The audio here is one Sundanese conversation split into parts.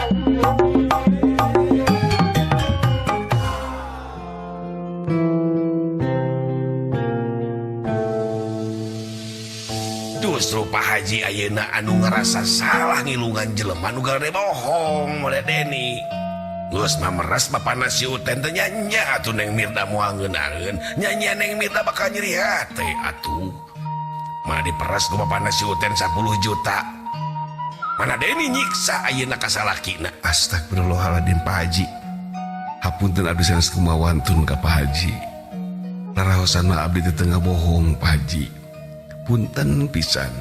Justru Pak Haji ayeuna anu ngerasa salah ngilungan jelema nu gade bohong mode Deni. Geus mah meres bapana si Uten teh nya atuh Neng Mirda moal ngeunaheun, nya Neng Mirda bakal nyeri hate atuh. Mana diperes ku bapana si Uten 10 juta. Mana Deni nyiksa ayeuna ka salakina. Astagfirullahaladzim Pak Haji. Hapunten abdi sanes kumawantun ka Pak Haji. Laraosan mah abdi teh teu ngabohong Pak Haji. Punten pisan.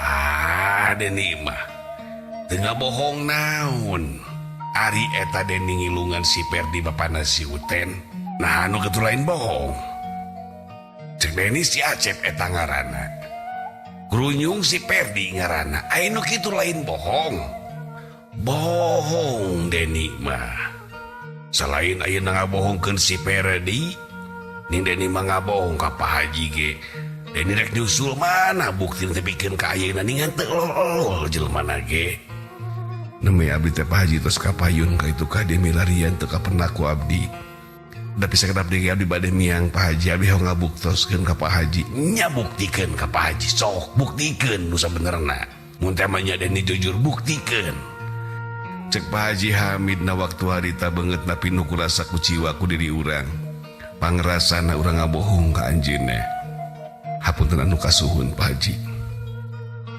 Ah, Deni mah teu ngabohong naon. Ari eta Deni ngilungan si Perdi bapana si Uten. Nah anu kitu lain bohong. Cek Deni si Acep eta ngaranna. Grunyung si Perdi ngaranna. Aya nu kitu lain bohong. Bohong Deni mah. Selain ayeuna ngabohongkeun si Perdi, ning Deni mah ngabohong ka Pak Haji ge. Deni rek nyusul mana bukti teh pikeun ka ayeuna ningan teu lol jelema ge. Nembe abdi teh Pak Haji tos kapayun ka itu ka dia milarian teu kapendak ku abdi. Da pisakedap deui abdi bade miang Pak Haji, abdi hoyong ngabuktoskeun ka Pak Haji. Nya buktikeun ka Pak Haji, sok buktikeun nu sabenerna. Mun teh mah nya Deni jujur buktikeun. Cek Pak Haji Hamid na waktu harita beungeutna pinuh ku rasa kuciwa ku diri urang. Pangrasana urang ngabohong ka anjeunna. Hapunten anu kasuhun Pak Haji.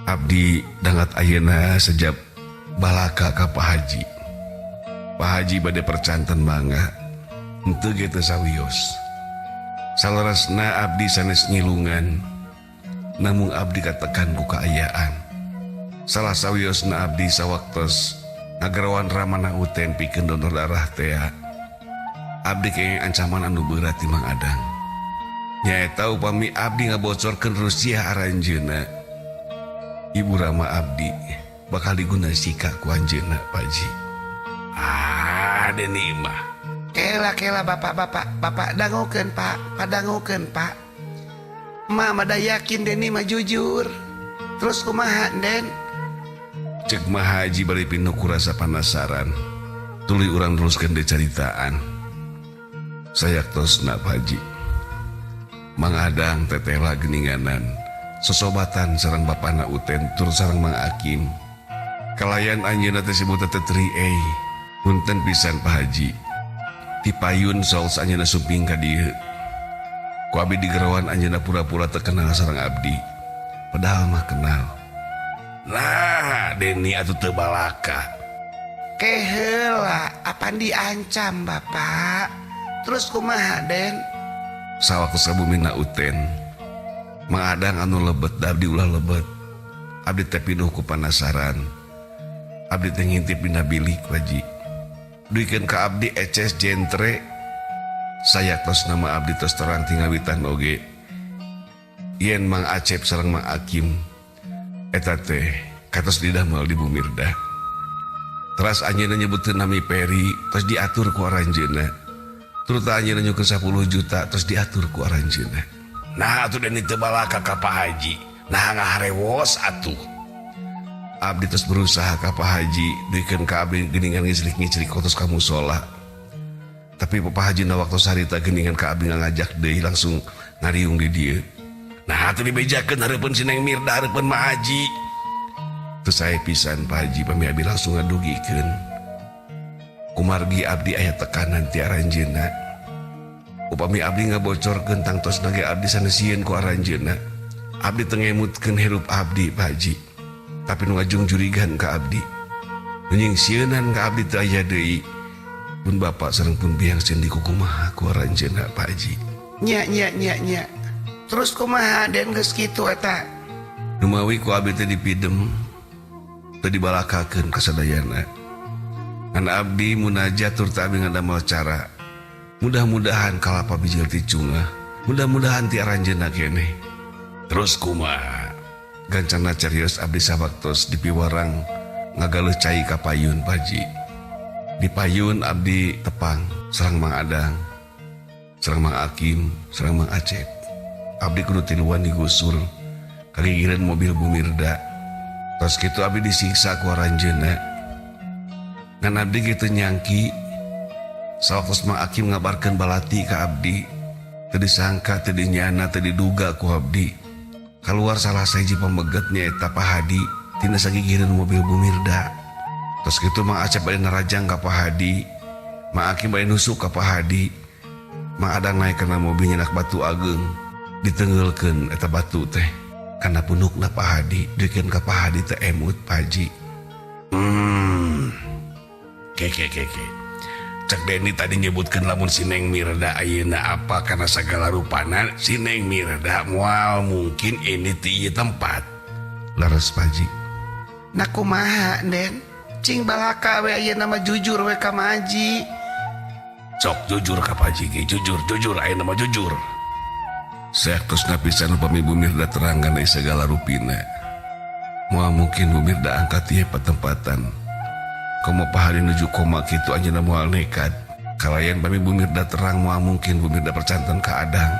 Abdi dangat ayeuna sejab balaka ka Pak Haji. Pak Haji bade percanten mangga. Henteu ge teu sawios. Saleresna abdi sanes ngilungan, namung abdi katekan ku kaayaan. Salah sawiosna abdi sawaktos ngagerawan ramana Uten pikeun donor darah tea. Abdi kenging ancaman anu beurat ti Mang Adang. Nyaeta upami abdi ngabocorkeun rusiah aranjeunna, Ibu Rama abdi bakal diguna sika ku anjeunna Pak Haji. Ah, Deni mah. Kela-kela bapak-bapak, bapak dangukeun Pak, padangukeun Pak. Mama da yakin Deni mah jujur. Terus kumaha Den? Cek Mah Haji bari pinuh ku rasa panasaran. Tuluy urang teruskeun deui caritaan. Sayaktosna Pak Haji. Mang Adang tetela geninganan. Sosobatan sareng bapana Uten tur sareng Mang Akim. Kalayan anjeunna teh sebut teh Tri E. Punten pisan Pak Haji. Tipayun saos anjeunna sumping ka dieu. Ku abdi digerawan anjeunna pura-pura teu kenal sareng abdi. Padahal mah kenal. Nah, Deni atuh teu balaka. Keheula apan diancam Bapak. Terus kumaha Den? Sawaktu sabumina Uten. Mang Adang anu lebet da abdi ulah lebet. Abdi teh pinuh ku panasaran. Abdi teh ngintip dina bilik Haji. Duikeun ka abdi eces jentre. Sayaktos nama abdi tos terang tingawitan oge. Yen Mang Acep sareng Mang Akim eta teh katos didamel di Bu Mirda. Teras anjeunna nyebutkeun nami Peri tos diatur ku aranjeunna. Turta anjeunna nyukeun 10 juta tos diatur ku aranjeunna. Nah atuh Deni teu balaka ka Pak Haji. Nah ngaharewos atuh. Abdi terus berusaha ka Pak Haji duikeun ka abdi geuningan ngicrik-ngicrik kotos ka musola. Tapi Pak Haji na waktu harita geuningan ka abdi ngajak deui langsung ngariung di dieu. Nah atuh dibejakeun hareupeun si Neng Mirda hareupeun Mak Haji. Teu sae pisan Pak Haji pami abdi langsung ngadugikeun. Kumargi abdi aya tekanan ti aranjeunna. Upami abdi ngabocorkeun tangtosna ge abdi sanes sieun ku aranjeunna. Abdi teu ngemutkeun hirup abdi Pak Haji. Tapi nu ngajung jurigan ka abdi. Nu nyingsieunan ka abdi teu aya deui. Pun bapak sareng pun biang sieun dikukumaha ku aranjeunna Pak Haji. Nya nya nya nya. Terus kumaha Den geus kitu eta? Numawi ku abdi teh dipidem teu dibalakakeun ka sadayana. Ngan abdi munajat tur teh abdi ngadamel cara. Mudah-mudahan kalapa bijil ti cungah. Mudah-mudahan ti aranjeunna keneh. Terus kumaha? Gancana carios abdi sawaktos dipiwarang ngagaleuh cai ka payun Pak Haji. Di payun abdi tepang sareng Mang Adang, sareng Mang Akim, sareng Mang Acep. Abdi kudu tiluan digusur kagigireun mobil Bu Mirda. Tos kitu abdi disiksa ku aranjeunna. Ngan abdi kitu nyangki sawaktos Mang Akim ngabarkeun balati ka abdi, teu disangka, teu dinyana, teu diduga ku abdi. Keluar salah sahiji pameget nyaeta Pak Hadi tina sagigireun mobil Bu Mirda. Terus kitu Mang Acep bade narajang ka Pak Hadi, Mang Akim bade nusuk ka Pak Hadi. Mang Adang naik kana mobil nyenak batu ageung, ditenggelekeun eta batu teh kana punukna Pak Hadi, dikeun ka Pak Hadi teh emut, Pak Haji. Ke ke ke ke. Cek Denny tadi nyebutkan lamun si Neng Mirda ayeuna apa karena segala rupana si Neng Mirda moal mungkin ini ti ieu tempat. Leres, Pak Haji. Nah, kumaha, Den? Cing balaka we ayeuna mah, jujur we ka Maji. Sok jujur ka Pak Haji ge, jujur jujur ayeuna mah jujur. Sayaktosna pisan upami Bu Mirda terang kana segala rupina. Moal mungkin Bu Mirda angkat ieu patempatan. Komo Pak Hadi nuju koma kitu, anjeunna moal nekat. Kalayan pami Bu Mirda terang, moal mungkin Bu Mirda percanten ka Adang.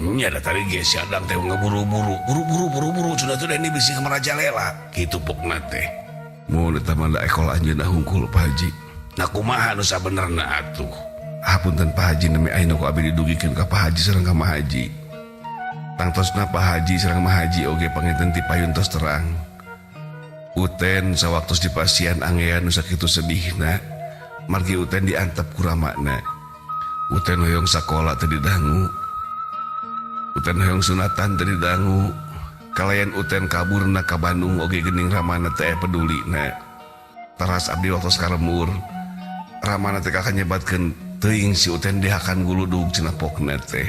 Nya da tadi ge si Adang teh ngeburu-buru, buru-buru buru-buru cenah tuh Denny bisi merajalela. Kitu pokna teh. Mun eta mah da ekol anjeunna hungkul, Pak Haji. Nah, kumaha nu sabenerna atuh? Hapunten, Pak Haji, nami ayeuna ku abdi didugikeun ka Pak Haji sareng ka Ma Haji. Tangtosna Pak Haji sareng Ma Haji oge panginten ti payun tos terang. Uten sawaktos dipasihan angean nu sakitu sedihna, margi Uten diantep ku ramana. Uten hoyong sakola teu didangu. Uten hoyong sunatan teu didangu. Kalayan Uten kaburna ka Bandung oge geuning ramana teh pedulina. Teras abdi waktos ka lembur, ramana teh kakak nyebatkeun teuing si Uten dihakan guludug cenah pokna teh.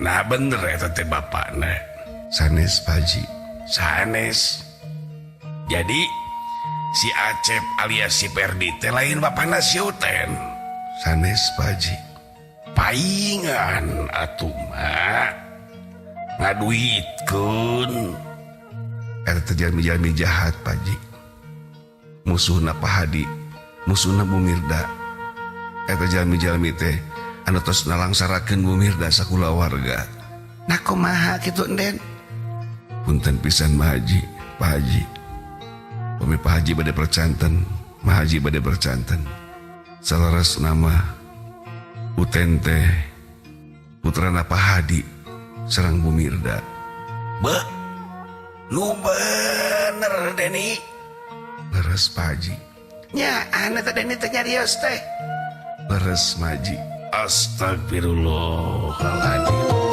Nah, bener eta teh bapakna. Sanes, Pak Haji. Sanes. Jadi si Acep alias si Perdi teh lain bapakna si Uten. Sanes, Pak Haji. Paingan atuh mah ngaduitkeun. Eta teh jalmi-jalmi jahat, Pak Haji. Musuhna Pak Hadi, musuhna Bu Mirda. Eta jalmi-jalmi teh anu tos nalangsarakeun Bu Mirda sakulawarga. Nah, kumaha kitu, Den? Punten pisan, Ma Haji, Pak Haji. Pami Pak Haji bade percanten, Ma Haji bade percanten. Saleresna mah Uten teh putrana Pak Hadi sareng Bu Mirda. Beuh. Nu bener, Denny. Leres, Pak Haji. Nya, anu teh Denny teh nyarios teh. Leres, Ma Haji. Astagfirullahaladzim.